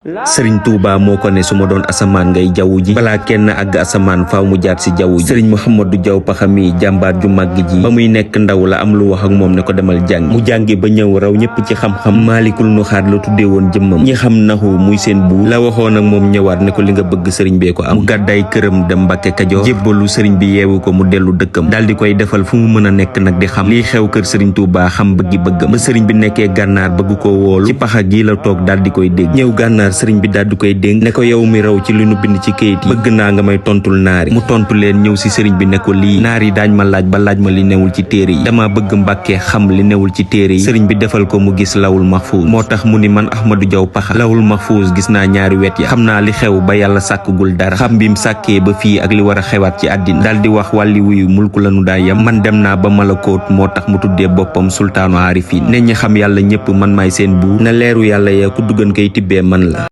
sëriñ Touba moo ko ne su ma doon asamaan ngay jaww ji balaa kenn àgg asamaan faaw mu jaar si jaww ji sëriñ Mouhamadou Diaw Pakha mi jàmbaar ju màgg ji ba muy nekk ndaw la am lu wax ak moom ne ko demal jàng mu jàngi ba ñëw raw ñëpp ci xam-xam maalikul nu xaat la tuddee woon jëmmam ñi xam naxu muy seen buur la waxoon ak moom ñëwaat ne ko li nga bëgg sëriñ bee ko am mu gàddaay këram dem Mbàkke Kajoor jébbalu sëriñ bi yeewu ko mu dellu dëkkam daal di koy defal fu mu mën a nekk nag di xam lii xew kër sëriñ Touba xam bëggi-bëggam ba sëriñ bi nekkee gànnaar bëgg koo woolu ci paxa gi la toog daal di koy dégg ñëw gànnaar sëriñ bi daal di koy dénk ne ko yow mi raw ci li nu bind ci kayit yi bëgg naa nga may tontul naari mu tontu leen ñëw si sëriñ bi ne ko lii naar yi daañ ma laaj ba laaj ma li newul ci téere yi dama bëgg Mbàkke xam li newul ci téere yi sëriñ bi defal ko mu gis lawul mahfuus moo tax mu ni man Ahmadou Diaw Pakha lawul mahfuus gis naa ñaari wet ya xam naa li xew ba yàlla sàkkagul dara xam bim sàkkee ba fii ak li war a xewaat ci àddina daal di wax wàlli wuyu mulku lanu daa yam man dem naa ba malakoot moo tax mu tuddee boppam sultaanu aarifin ne ñi xam yàlla ñëpp man maay seen buur na leeru yàlla ya ku duggan koy tibbee man la